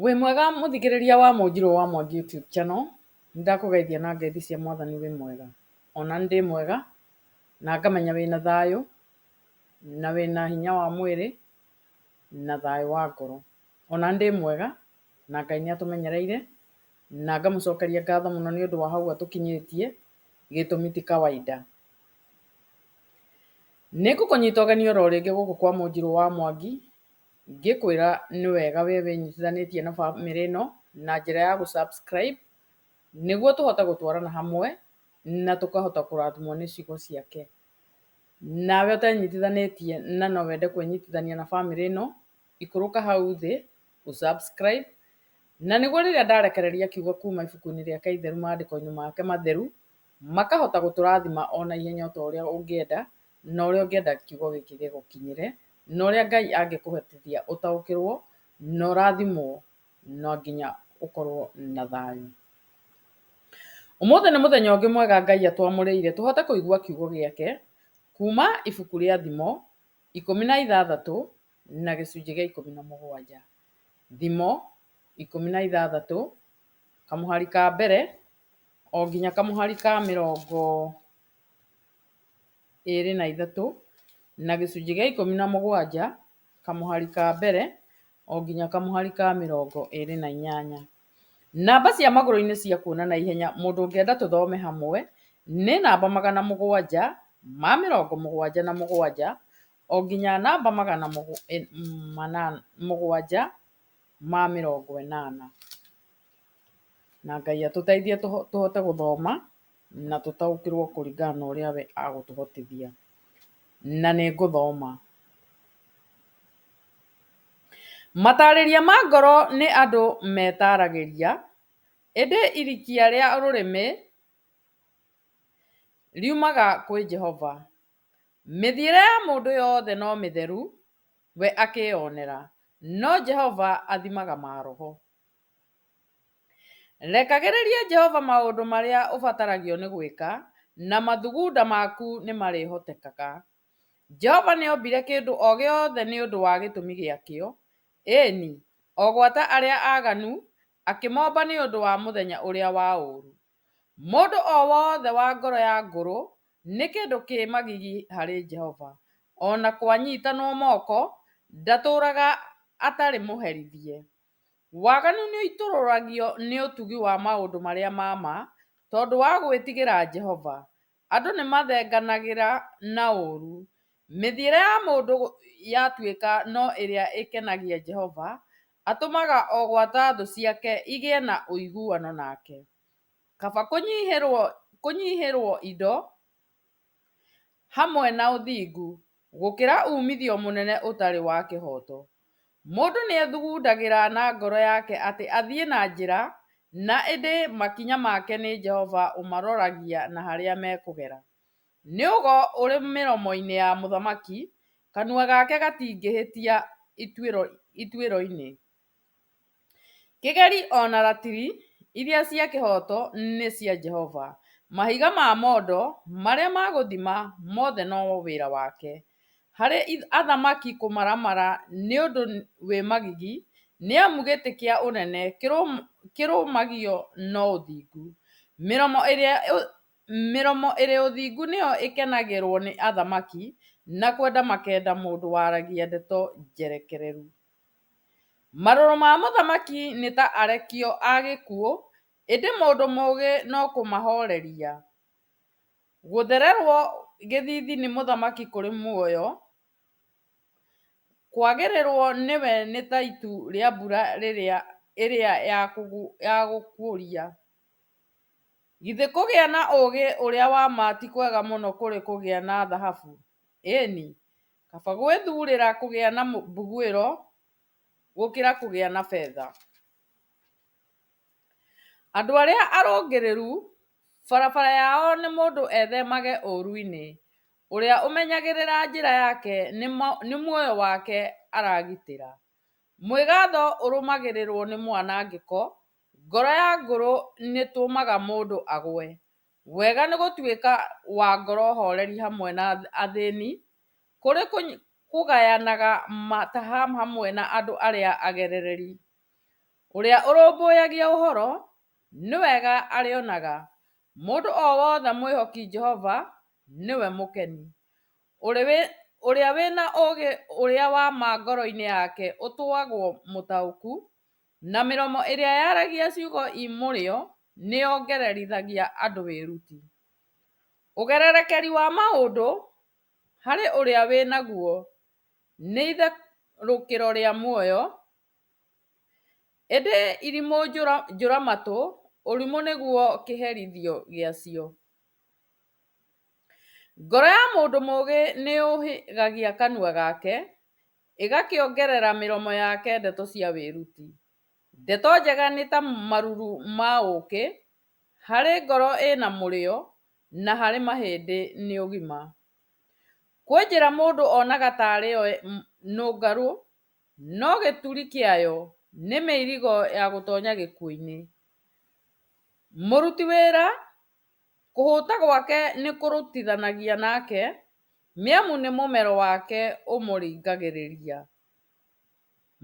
Wĩ mwega mũthikĩrĩria wa Mũnjirũ wa Mwangi YouTube channel, nĩndakũgeithia na ngeithi cia mwathani wĩ mwega. Ona nĩ ndĩ mwega na ngamenya wĩna thayũ na wĩna hinya wa mwĩrĩ na thayũ wa ngoro. Ona nĩ ndĩ mwega na Ngai nĩ atũmenyereire na ngamũcokeria ngatho mũno nĩ ũndũ wa hau atũkinyĩtie, gĩtũmi ti kawaida. Nĩ ngũkũnyita ũgeni oro rĩngĩ gũkũ kwa Mũnjirũ wa Mwangi, ngĩkwĩra nĩ wega we wĩnyitithanĩtie na bamĩrĩ ĩno na njĩra ya gũ subscribe, nĩguo tũhote gũtwarana hamwe na tũkahota kũrathimwo nĩ ciugo ciake. Nawe ũtenyitithanĩtie na no wende kwĩnyitithania na bamĩrĩ ĩno, ikũrũka hau thĩ ũ subscribe, na nĩguo rĩrĩa ndarekereria kiugo kuma ibuku-inĩ rĩake itheru maandĩko-inĩ make matheru, makahota gũtũrathima ona ihenya o ta ũrĩa ũngĩenda, na ũrĩa ũngĩenda kiugo gĩkĩ gĩgũkinyĩre, na ũrĩa Ngai angĩkũhotithia ũtaũkĩrwo na ũrathimwo na nginya ũkorwo na thayũ. Ũmũthĩ nĩ mũthenya ũngĩ mwega Ngai atwamũrĩire tũhote kũigua kiugo gĩake kuma ibuku rĩa Thimo 16 na gĩcunjĩ gĩa 17. Thimo 16 kamũhari ka mbere o nginya kamũhari ka 23 na gĩcunjĩ gĩa 17 kamũhari ka mbere o nginya kamũhari ka 28. Namba cia magũrũ-inĩ cia kuona na ihenya mũndũ ũngĩenda tũthome hamwe nĩ namba 777 o nginya namba 780. Na Ngai atũteithie tũhote gũthoma na tũtaũkĩrwo kũringana na ũrĩa we agũtũhotithia. Na nĩ ngũthoma. Matarĩria ma ngoro nĩ andũ metaragĩria, ĩndĩ irikia rĩa rũrĩmĩ riumaga kwĩ Jehova. Mĩthiĩre ya mũndũ yothe no mĩtheru we akĩyonera, no Jehova athimaga maroho. Rekagĩrĩria Jehova maũndũ marĩa ũbataragio nĩ gwĩka, na mathugunda maku nĩmarĩhotekaga. Jehova nĩombire kĩndũ o gĩothe nĩ ũndũ wa gĩtũmi gĩakĩo, ĩni, o gwata arĩa aaganu akĩmomba nĩ ũndũ wa mũthenya ũrĩa wa ũũru. Mũndũ o wothe wa ngoro ya ngũrũ nĩ kĩndũ kĩ magigi harĩ Jehova, o na kwanyitanwo moko, ndatũũraga atarĩ mũherithie. Waganu nĩũitũrũragio nĩ ũtugi wa maũndũ marĩa ma ma, tondũ wa gwĩtigĩra Jehova. Andũ nĩmathenganagĩra na ũũru. Mĩthiĩre ya mũndũ yatuĩka no ĩrĩa ĩkenagia Jehova, atũmaga o gwata thũ ciake igĩe na ũiguano nake. Kaba kũnyihĩrwo indo hamwe na ũthingu, gũkĩra uumithio mũnene ũtarĩ wa kĩhooto. Mũndũ nĩethugundagĩra na ngoro yake atĩ athiĩ na njĩra, na ĩndĩ makinya make nĩ Jehova ũmaroragia na harĩa mekũgera. Nĩ ũgo ũrĩ mĩromo-inĩ ya mũthamaki, kanua gake gatingĩhĩtia ituĩro-inĩ. Kĩgeri o na ratiri iria cia kĩhooto nĩ cia Jehova, mahiga ma mondo marĩa ma gũthima mothe no wĩra wake. Harĩ athamaki kũmaramara nĩ ũndũ wĩ magigi, nĩ amu gĩtĩ kĩa ũnene kĩrũmagio no ũthingu. Mĩromo ĩrĩ ũthingu nĩyo ĩkenagĩrwo nĩ athamaki, na kwenda makenda mũndũ waragia ndeto njerekereru. Marũrũ ma mũthamaki nĩ ta arekio a gĩkuũ, ĩndĩ mũndũ mũũgĩ no kũmahooreria. Gũthererwo gĩthiithi nĩ mũthamaki kũrĩ muoyo, kwagĩrĩrwo nĩwe nĩ ta itu rĩa mbura ĩrĩa ya gũkũria. Githĩ kũgĩa na ũũgĩ ũrĩa wa ma ti kwega mũno kũrĩ kũgĩa na thahabu? Ĩni, kaba gwĩthuurĩra kũgĩa na mbuguĩro gũkĩra kũgĩa na betha. Andũ arĩa arũngĩrĩru, barabara yao nĩ mũndũ ethemage ũũru-inĩ, ũrĩa ũmenyagĩrĩra njĩra yake nĩ muoyo wake aragitĩra. Mwĩgatho ũrũmagĩrĩrwo nĩ mwanangĩko, ngoro ya ngũrũ nĩĩtũmaga mũndũ agwe. Wega nĩ gũtuĩka wa ngoro horeri hamwe na athĩni, kũrĩ kũgayanaga mataha hamwe na andũ arĩa agerereri. Ũrĩa ũrũmbũyagia ũhoro, nĩ wega arĩonaga, mũndũ o wothe mwĩhoki Jehova nĩwe mũkeni. Ũrĩa wĩ na ũũgĩ ũrĩa wa ma ngoro-inĩ yake ũtuagwo mũtaũku, na mĩromo ĩrĩa yaragia ciugo i mũrĩo nĩyongererithagia andũ wĩruti. Ũgererekeri wa maũndũ, harĩ ũrĩa wĩ naguo, nĩ itherũkĩro rĩa muoyo, ĩndĩ irimũ njũra-matũ, ũrimũ nĩguo kĩherithio gĩacio. Ngoro ya mũndũ mũũgĩ nĩyũhĩgagia kanua gake, ĩgakĩongerera mĩromo yake ndeto cia wĩruti. Ndeto njega nĩ ta maruru ma ũũkĩ harĩ ngoro ĩna mũrĩo, na harĩ mahĩndĩ nĩ ũgima. Kwĩ njĩra mũndũ onaga ta arĩ yo nũngarũ, no gĩturi kĩayo nĩ mĩirigo ya gũtonya gĩkuũ-inĩ. Mũruti wĩra, kũhũta gwake nĩkũrutithanagia nake, nĩamu nĩ mũmero wake ũmũringagĩrĩria.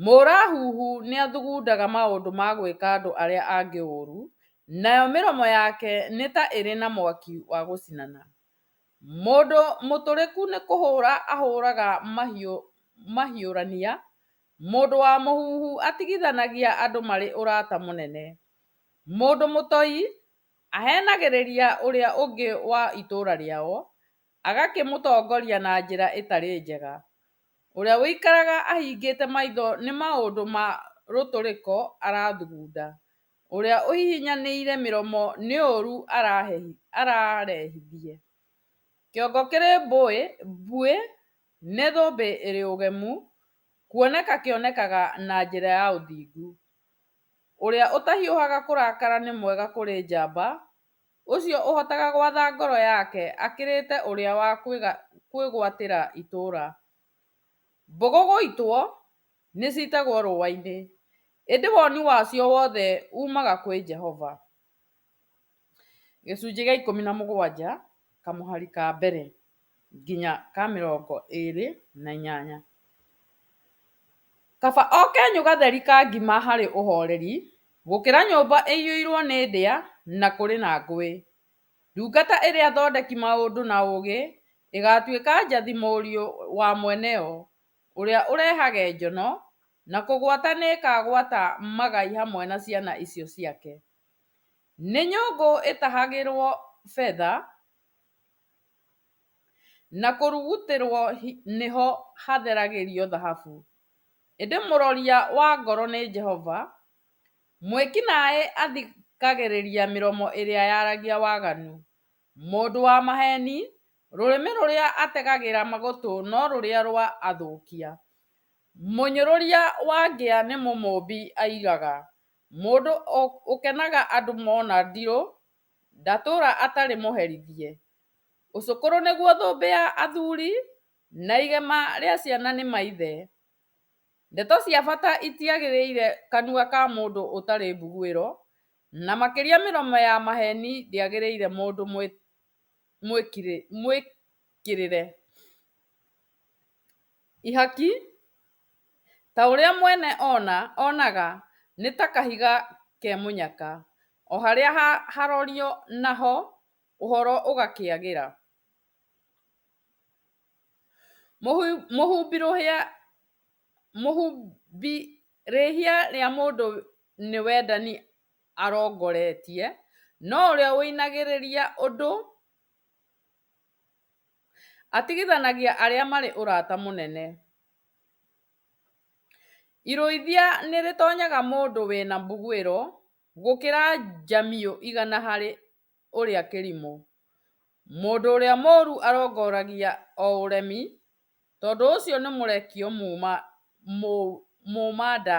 Mũra-huhu nĩathugundaga maũndũ ma gwĩka andũ arĩa angĩ ũũru, nayo mĩromo yake nĩ ta ĩrĩ na mwaki wa gũcinana. Mũndũ mũtũrĩku nĩ kũhũra ahũraga mahiũrania, mũndũ wa mũhuhu atigithanagia andũ marĩ ũrata mũnene. Mũndũ mũtoi ahenagĩrĩria ũrĩa ũngĩ wa itũra rĩao, agakĩmũtongoria na njĩra ĩtarĩ njega. Ũrĩa ũikaraga ahingĩte maitho nĩ maũndũ ma rũtũrĩko arathugunda, ũrĩa ũhihinyanĩire mĩromo nĩ ũũru ararehithie. Kĩongo kĩrĩ mbuĩ nĩ thũmbĩ ĩrĩ ũgemu, kuoneka kĩonekaga na njĩra ya ũthingu. Ũrĩa ũtahiũhaga kũrakara nĩ mwega kũrĩ njamba, ũcio ũhotaga gwatha ngoro yake akĩrĩte ũrĩa wa kwĩgwatĩra itũũra. Mbũgũ gũitwo nĩcitagwo rũũa-inĩ, ĩndĩ woni wacio wothe uumaga kwĩ Jehova. Gĩcunjĩ gĩa 17 kamũhari ka mbere nginya ka 28. Kaba o kenyũ gatheri ka ngima harĩ ũhoreri, gũkĩra nyũmba ĩiyũirwo nĩ ndĩa na kũrĩ na ngũĩ. Ndungata ĩrĩa thondeki maũndũ na ũũgĩ ĩgaatuĩka njathi mũriũ wa mwene yo, ũrĩa ũrehage njono, na kũgwata nĩĩkagwata magai hamwe na ciana icio ciake. Nĩ nyũngũ ĩtahagĩrwo betha, na kũrugutĩrwo nĩho hatheragĩrio thahabu, ĩndĩ mũroria wa ngoro nĩ Jehova. Mwĩki-naĩ athikagĩrĩria mĩromo ĩrĩa yaragia waganu, mũndũ wa maheeni, rũrĩmĩ rũrĩa ategagĩra gũtũ no rũrĩa rwa athũkia. Mũnyũrũria wa ngĩa nĩ Mũmũũmbi aigaga, mũndũ ũkenaga andũ mona ndirũ, ndatũũra atarĩ mũherithie. Ũcũkũrũ nĩguo thũmbĩ ya athuri, na igema rĩa ciana nĩ maithe. Ndeto cia bata itiagĩrĩire kanua ka mũndũ ũtarĩ mbuguĩro, na makĩria mĩromo ya maheeni ndĩagĩrĩire mũndũ mwĩkĩrĩre. Ihaki, ta ũrĩa mwene onaga, nĩ ta kahiga ke mũnyaka, o harĩa harorio naho, ũhoro ũgakĩagĩra. Mũhumbi rĩhia rĩa mũndũ nĩ wendani arongoretie, no ũrĩa ũinagĩrĩria ũndũ atigithanagia arĩa marĩ ũrata mũnene. Irũithia nĩrĩtonyaga mũndũ wĩna mbuguĩro, gũkĩra njamiũ 100 harĩ ũrĩa kĩrimũ. Mũndũ ũrĩa mũũru arongoragia o ũremi, tondũ ũcio nĩ mũrekio muuma-nda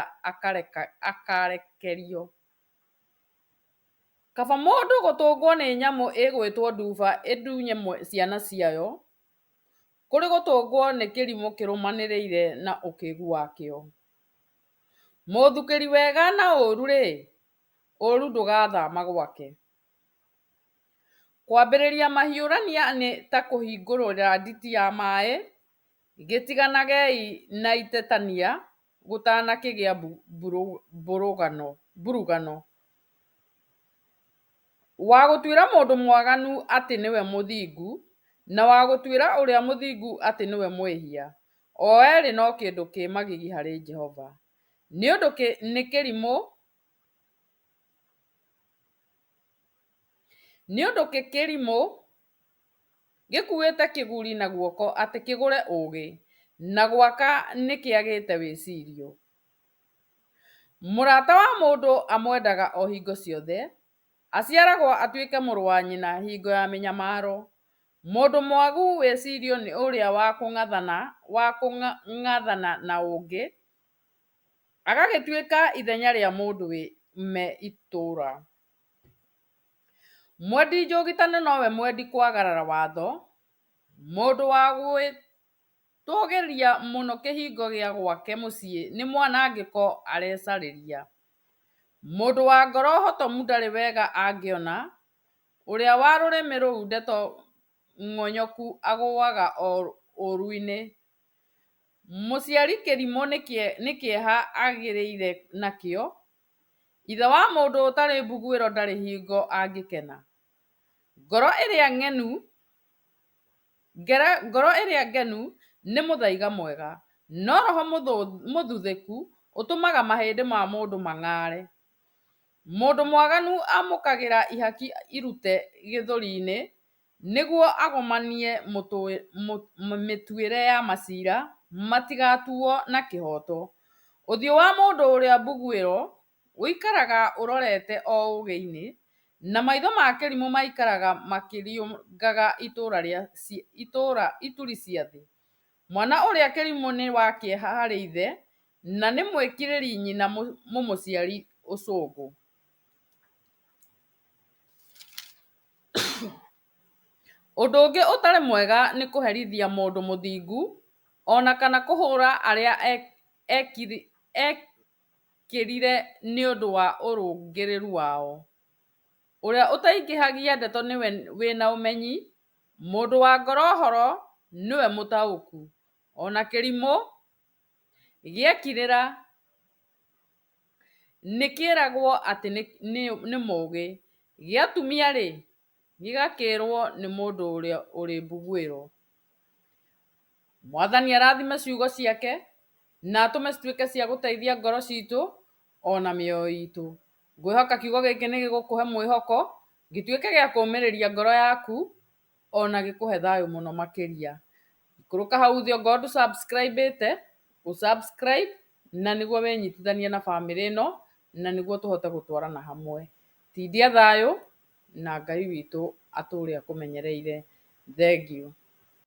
akarekerio. Kaba mũndũ gũtũngwo nĩ nyamũ ĩgwĩtwo nduba ĩndunye ciana ciayo, kũrĩ gũtũngwo nĩ kĩrimũ kĩrũmanĩrĩire na ũkĩgu wakĩo. Mũthukĩri wega na ũũru-rĩ, ũũru ndũgathama gwake. Kwambĩrĩria mahiũrania nĩ ta kũhingũrĩra nditi ya maĩ, gĩtiganagei na itetania, gũtanakĩgĩa mburugano. Wa gũtuĩra mũndũ mwaganu atĩ nĩwe mũthingu, na wa gũtuĩra ũrĩa mũthingu atĩ nĩwe mwĩhia, o erĩ no kĩndũ kĩ magigi harĩ Jehova. Nĩ ũndũ kĩ kĩrimũ gĩkuĩte kĩguri na guoko atĩ kĩgũre ũũgĩ, na gwaka nĩkĩagĩte wĩcirio? Mũrata wa mũndũ amwendaga o hingo ciothe, aciaragwo atuĩke mũrũ wa nyina hingo ya mĩnyamaro. Mũndũ mwagu wĩcirio nĩ ũrĩa wa kũng'athana na ũngĩ, agagĩtuĩka ithenya rĩa mũndũ me itũũra. Mwendi njũgitano nowe mwendi kwagarara watho, mũndũ wa gwĩtũũgĩria mũno kĩhingo gĩa gwake mũciĩ nĩ mwanangĩko arecarĩria. Mũndũ wa ngoro hotomu ndarĩ wega angĩona, ũrĩa wa rũrĩmĩ rũu ndeto ng'onyoku agũaga o ũũru-inĩ. Mũciari kĩrimũ nĩ kĩeha agĩrĩire nakĩo, ithe wa mũndũ ũtarĩ mbuguĩro ndarĩ hingo angĩkena. Ngoro ĩrĩa ngenu nĩ mũthaiga mwega, no roho mũthuthĩku ũtũmaga mahĩndĩ ma mũndũ mang'are. Mũndũ mwaganu amũkagĩra ihaki irute gĩthũri-inĩ, nĩguo agomanie mĩtuĩre ya macira matigatuo na kĩhooto. Ũthiũ wa mũndũ ũrĩa mbuguĩro ũikaraga ũrorete o ũũgĩ-inĩ, na maitho ma kĩrimũ maikaraga makĩrĩũngaga ituri cia thĩ. Mwana ũrĩa kĩrimũ nĩ wa kĩeha harĩ ithe, na nĩ mwĩkĩrĩri nyina mũmũciari ũcũngũ. Ũndũ ũngĩ ũtarĩ mwega nĩ kũherithia mũndũ mũthingu, o na kana kũhũra arĩa ekĩrĩre nĩ ũndũ wa ũrũngĩrĩru wao. Ũrĩa ũtaingĩhagia ndeto nĩwe wĩ na ũmenyi, mũndũ wa ngoro horo nĩwe mũtaũku. O na kĩrimũ gĩekirĩra nĩkĩĩragwo atĩ nĩ mũũgĩ, gĩatumia-rĩ, gĩgakĩĩrwo nĩ mũndũ ũrĩ mbuguĩro. Mwathani arathime ciugo ciake na atũme cituĩke cia gũteithia ngoro citũ ona mĩoyo itũ. Ngwĩhoka kiugo gĩkĩ nĩ gĩgũkũhe mwĩhoko, gĩtuĩke gĩa kũũmĩrĩria ngoro yaku ona gĩkũhe thayũ mũno makĩria. Ikũrũka hau thĩ ongorwo ndũ subscribe ĩte, ũ subscribe na nĩguo wĩnyitithanie na bamĩrĩ ĩno na nĩguo tũhote gũtwarana hamwe. Tindia thayũ na Ngai witũ atũre akũmenyereire. Thengiũ.